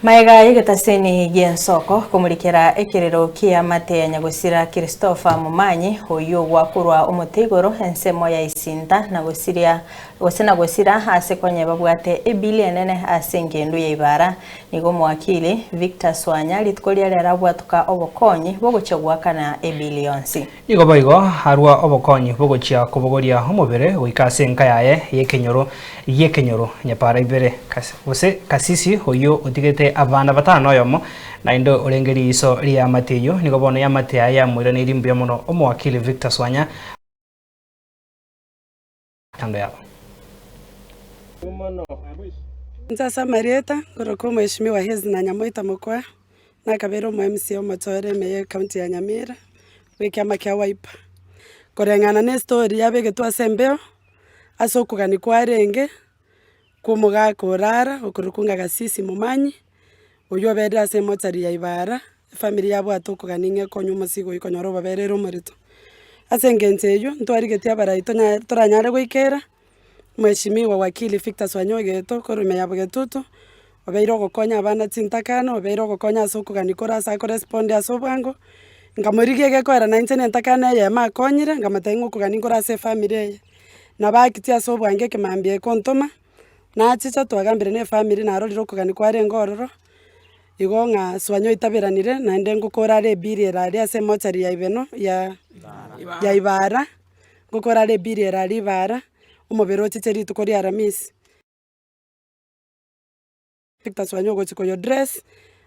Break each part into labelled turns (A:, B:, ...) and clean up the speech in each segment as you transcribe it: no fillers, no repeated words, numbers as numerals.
A: Magega y'egetaseni gi'ensoko komurikera ekerero ki'eamate ya nyagosira Christopher Momanyi, oyio gwakorwa omote igoro ensemo ya Isinta na gosiria gose na gosira ase konya babwate ebili enene ase engendu ya Ibara. Nigo omowakili Victor Swanya rituko riria riarabwatoka obokonyi bogochia goakana ebili yonsi.
B: Nigo boigo arua obokonyi bogochia kobogoria omobere goika ase enka yaye y'ekenyoro gi'ekenyoro nyapara ibere, gose kasisi oyio otigete abana batano noyomo, naende orenge riiso ri'eamate eyio. Nigo bono eamate yaye yamoiraneirie mbuya mono omowakili Victor Swanya kando yabo.
C: Inche ase amarieta nkorokwa Omweshimiwa Hezina Nyamoita Mokua, nakabeire omo MCA omochore ime ye ecounty ya Nyamira, bwa ekiama kia Wiper. Koreng'ana na estory yabegetwe ase embeo, ase okogania kwarenge, kwa omogaka orara okorokwa ng'a Gasisi Momanyi, oywo oberire ase emochari ya Ibara, efamiri yabwate okogania ng'a ekonywa omosigo oywo konyora obabereire omorito. Ase engencho eywo, ntwarigetie abarai tonya toranyare goikera, Mheshimiwa Wakili Victor Swanya Ogeto korwa ime ya Bogetutu, obeire ogokonya abana chintakana, obeire ogokonya ase okogania kore ase akorespond ase obwango, nkamorigia egekoera na inche na entakana eyemo akonyire, nkamotebia ng'a okogania nkore ase efamiri eye. Nabo akitie ase obwango ekemambia ekontoma, nachicha twagambire na efamiri narorire okogania kwarenge ororo, igo ng'a Swanya oitaberanire naende ngokora are ebill ere aria ase emochari ya Ibeno ya ya Ibara. Ngokora are ebiri ere aria Ibara, omobere ochiche rituko ria Aramisi. Victor Swanya ogochia koyo dress,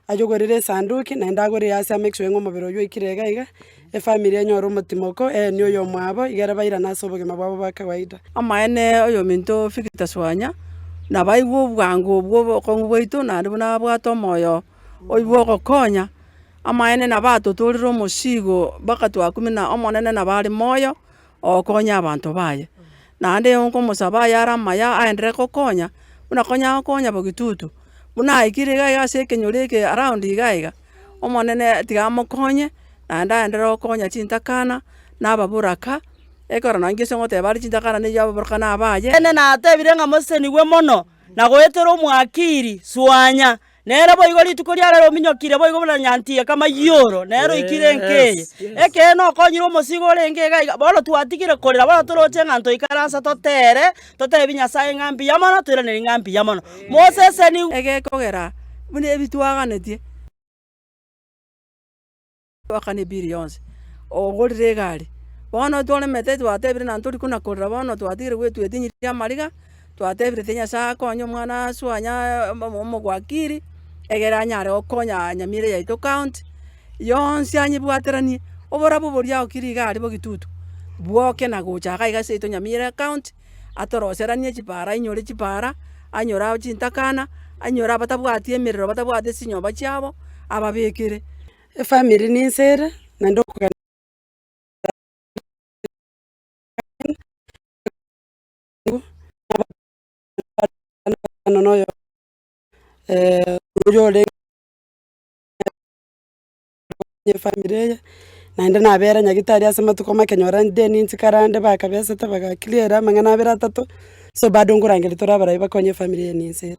C: ayogorere esanduki naende agore easi a make sure ng'a omobere oywo oikire iga iga, efamiri enyore omotimoko, eenie oyomwabo, igere bairane ase obogima bwabo bwa kawaida.
D: Amaene oyominto Victor Swanya, nabaigwe obwango obwo obokong'u bwaito naende buna abwate omoyo oywo bwa ogokonya. Amaene nabatotoorire omosigo mpaka twakumia na Omonene nabo are moyo, ogokonya abanto baye. Naende nkomosaba ayare amaya aenderere gokonya, buna konya agokonya Bogitutu, buna aikire iga iga ase ekenyoro eke around iga iga, Omonene tiga amokonye, naende aenderere gokonya chintakana, na ababoraka, ekero nonye inche ngoteba are chintakana na eywo ababoraka na abaye.
E: Ene natebire ng'a mosesenigwe mono, na goetera omwakiri, Swanya, Nere boigo rituko ria rero ominyokire boigo buna nyantieka mayioro, nere oikire enka eye. Ekeene okonyire omosigo orenge iga iga, bono twatigire korera, bono toroche ng'a ntoikaransa totere, totebi Nyasaye ng'a mbuya mono, toiranerie ng'a mbuya mono. Mosesenigwe.
D: Egekogera buna ebi twaganetie. Goakana ebiri yonsi, ogorire egari. Bono twaremete twatebire naende tori kona korera bono twatigire goetwetinyiria amariga, twatebire tiga Nyasaye akonye omwana aswanya omogwakiri, egere anyare gokonya Nyamira yaito county, yonsi anyebwateranie, oborabu boria aokire iga aria bogitutu, bwoke na gocha iga iga seito Nyamira county, atoroseranie chipara ainyore chipara, anyore chintakana, anyore abatabwati emerero batabwati chinyomba chiabo, ababekere.
C: Efamiri ninse ere, naende okogania noyo oyore efamiri eye, naende nabera nyagetari ase amatuko make nyora ndeni nchikarande bakabesete baga clear amang'ana abere atato, so bado nkorangeria tore abarai bakonye efamiri eye ninse ere.